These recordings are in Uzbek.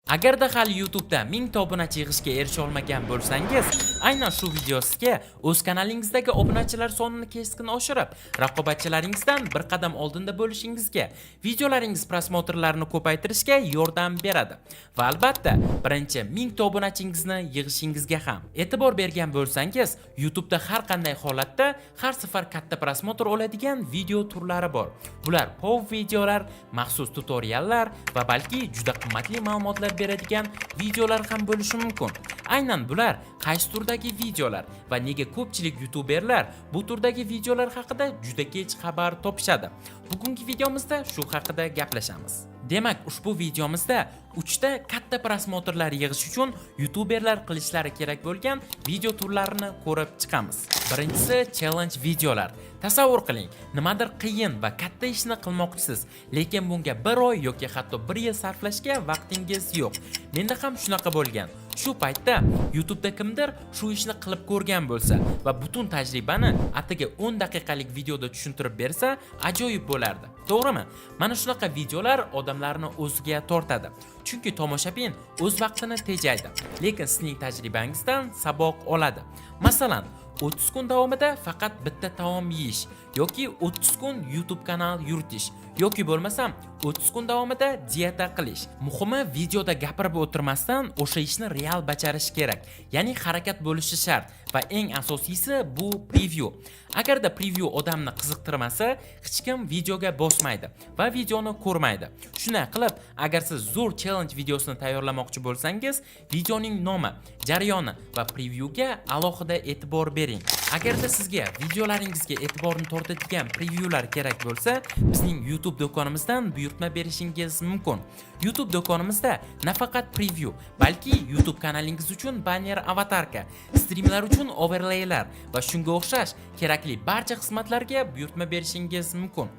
Agarda hali YouTube'da 1000 ta obunachi yig'ishga erisha olmagan bo'lsangiz, aynan shu video sizga o'z kanalingizdagi obunachilar sonini keskin oshirib, raqobatchilaringizdan bir qadam oldinda bo'lishingizga, videolaringiz просмотр larini ko'paytirishga yordam beradi. Va albatta, birinchi 1000 ta obunachingizni yig'ishingizga ham. E'tibor bergan bo'lsangiz, YouTube'da har qanday holatda har safar katta просмотр oladigan video turlari bor. Bular POV videolar, maxsus tutoriallar va balki juda qimmatli ma'lumotlar beradigan videolar ham bo'lishi mumkin. Aynan bular qaysi turdagi videolar va nega ko'pchilik youtuberlar bu turdagi videolar haqida juda kech xabar topishadi? Bugungi videomizda shu haqida gaplashamiz. Demak, ushbu videomizda 3 ta katta просмотр lar yig'ish uchun youtuberlar qilishlari kerak bo'lgan video turlarini ko'rib chiqamiz. Birinchisi challenge videolar. Tasavvur qiling, nimadir qiyin va katta ishni qilmoqchisiz, lekin bunga bir oy yoki hatto bir yil sarflashga vaqtingiz yo'q. Menda ham shunaqa bo'lgan. Shu paytda YouTube'da kimdir shu ishni qilib ko'rgan bo'lsa va butun tajribani atigi 10 daqiqalik videoda tushuntirib bersa, ajoyib bo'lardi. To'g'rimi? Mana shunaqa videolar odamlarni o'ziga tortadi. Chunki tomoshabin o'z vaqtini tejaydi, lekin sizning tajribangizdan saboq oladi. Masalan, 30 kun davomida faqat bitta taom yeyish yoki 30 kun YouTube kanal yuritish yoki bo'lmasam 30 kun davomida dieta qilish. Muhimi, videoda gapirib o'tirmasdan o'sha ishni real bajarish kerak. Ya'ni harakat bo'lishi shart va eng asosiysi bu preview. Agarda preview odamni qiziqtirmasa, hech kim videoga bosmaydi va videoni ko'rmaydi. Shunday qilib, agar siz zo'r challenge videosini tayyorlamoqchi bo'lsangiz, videoning nomi, jarayoni va previewga alohida e'tibor bering. Agarda sizga videolaringizga e'tiborni tortadigan previewlar kerak bo'lsa, bizning YouTube do'konimizdan buyurtma berishingiz mumkin. YouTube do'konimizda nafaqat preview, balki YouTube kanalingiz uchun banner, аватарка, strimlar uchun overlaylar va shunga o'xshash kerakli barcha xizmatlarga buyurtma berishingiz mumkin.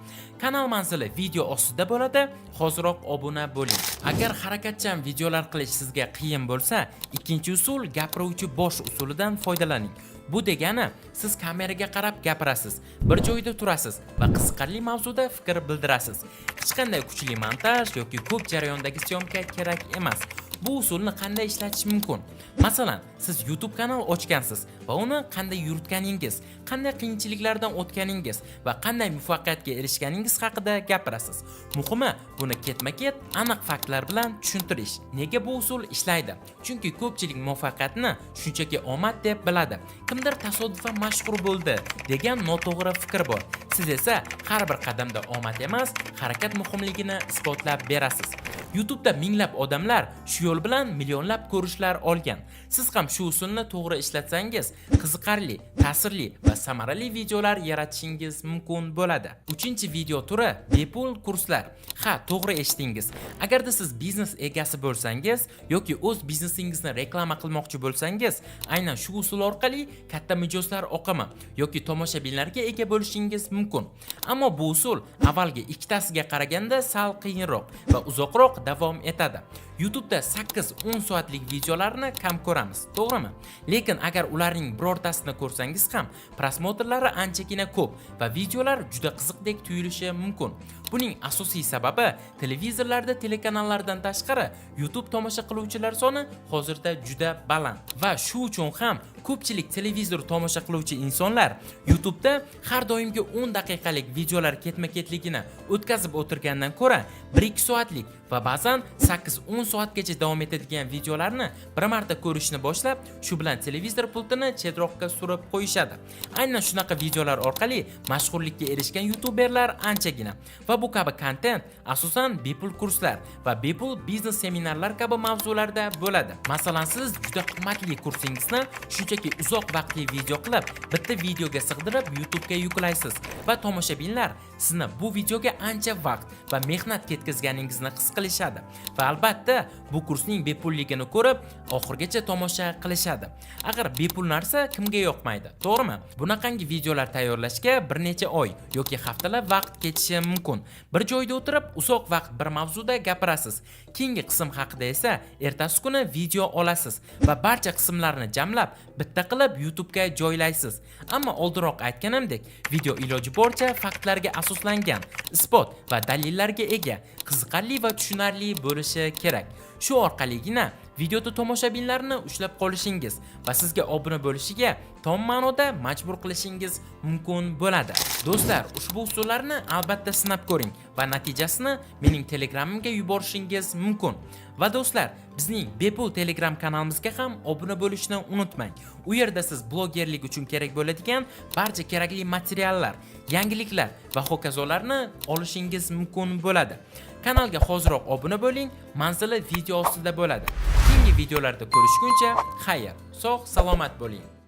Kanal manzili video ostida bo'ladi. Hoziroq obuna bo'ling. Agar harakatchan videolar qilish sizga qiyin bo'lsa, ikkinchi usul, gapiruvchi bosh usulidan foydalaning. Bu degani, siz kameraga qarab gapirasiz, bir joyda turasiz va qiziqarli mavzuda fikr bildirasiz. Hech qanday kuchli montaj yoki ko'p jarayondagi съёмка kerak emas. Bu usulni qanday ishlatish mumkin? Masalan, siz YouTube kanal ochgansiz va uni qanday yuritganingiz, qanday qiyinchiliklardan o'tganingiz va qanday muvaffaqiyatga erishganingiz haqida gapirasiz. Muhimi, buni ketma-ket aniq faktlar bilan tushuntirish. Nega bu usul ishlaydi? Chunki ko'pchilik muvaffaqiyatni shunchaki omad deb biladi. Kimdir tasodifan mashhur bo'ldi degan noto'g'ri fikr bor. Siz esa har bir qadamda omad emas, harakat muhimligini isbotlab berasiz. YouTube'da minglab odamlar shu yo'l bilan millionlab ko'rishlar olgan. Siz ham shu usulni to'g'ri ishlatsangiz, qiziqarli, ta'sirli va samarali videolar yaratishingiz mumkin bo'ladi. Uchinchi video turi bepul kurslar. Ha, to'g'ri eshitdingiz. Agarda siz biznes egasi bo'lsangiz yoki o'z biznesingizni reklama qilmoqchi bo'lsangiz, aynan shu usul orqali katta mijozlar oqimi yoki tomoshabinlarga ega bo'lishingiz mumkin. Ammo bu usul avvalgi ikkitasiga qaraganda sal qiyinroq va uzoqroq davom etadi. YouTube'da 8-10 soatlik videolarni kam ko'ramiz, to'g'rimi? Lekin agar ularning birortasini ko'rsangiz ham, просмотр lari anchagina ko'p va videolar juda qiziqdek tuyulishi mumkin. Buning asosiy sababi, televizorlarda telekanallardan tashqari YouTube tomosha qiluvchilar soni hozirda juda baland va shu uchun ham ko'pchilik televizor tomosha qiluvchi insonlar YouTube'da har doimgi 10 daqiqalik videolar ketma-ketligini o'tkazib o'tirgandan ko'ra 1-2 soatlik va ba'zan 8-10 soatgacha davom etadigan videolarni bir marta ko'rishni boshlab, shu bilan televizor pultini chetroqqa surib qo'yishadi. Aynan shunaqa videolar orqali mashhurlikka erishgan youtuberlar anchagina va bu kabi kontent asosan bepul kurslar va bepul biznes seminarlar kabi mavzularda bo'ladi. Masalan, siz juda qimmatli kursingizni shunchaki uzoq vaqtli video qilib, bitta videoga sig'dirib YouTube'ga yuklaysiz va tomoshabinlar sizni bu videoga ancha vaqt va mehnat ketkazganingizni his qilishadi va albatta, bu kursning bepulligini ko'rib, oxirigacha tomosha qilishadi. Axir bepul narsa kimga yoqmaydi, to'g'rimi? Bunaqangi videolar tayyorlashga bir necha oy yoki haftalab vaqt ketishi mumkin. Bir joyda o'tirib, uzoq vaqt bir mavzuda gapirasiz. Keyingi qism haqida esa ertasi kuni video olasiz va barcha qismlarni jamlab, bitta qilib YouTube'ga joylaysiz. Ammo oldinroq aytganimdek, video iloji boricha faktlarga asoslangan, isbot va dalillarga ega, qiziqarli va tushunarli bo'lishi kerak. Shu orqaligina videoda tomoshabinlarni ushlab qolishingiz va sizga obuna bo'lishiga tom ma'noda majbur qilishingiz mumkin bo'ladi. Do'stlar, ushbu usullarni albatta sinab ko'ring va natijasini mening Telegramimga yuborishingiz mumkin. Va do'stlar, bizning bepul Telegram kanalimizga ham obuna bo'lishni unutmang. U yerda siz blogerlik uchun kerak bo'ladigan barcha kerakli materiallar, yangiliklar va hokazolarni olishingiz mumkin bo'ladi. Kanalga hoziroq obuna bo'ling, manzili video ostida bo'ladi. Keyingi videolarda ko'rishguncha xayr, sog' salomat bo'ling.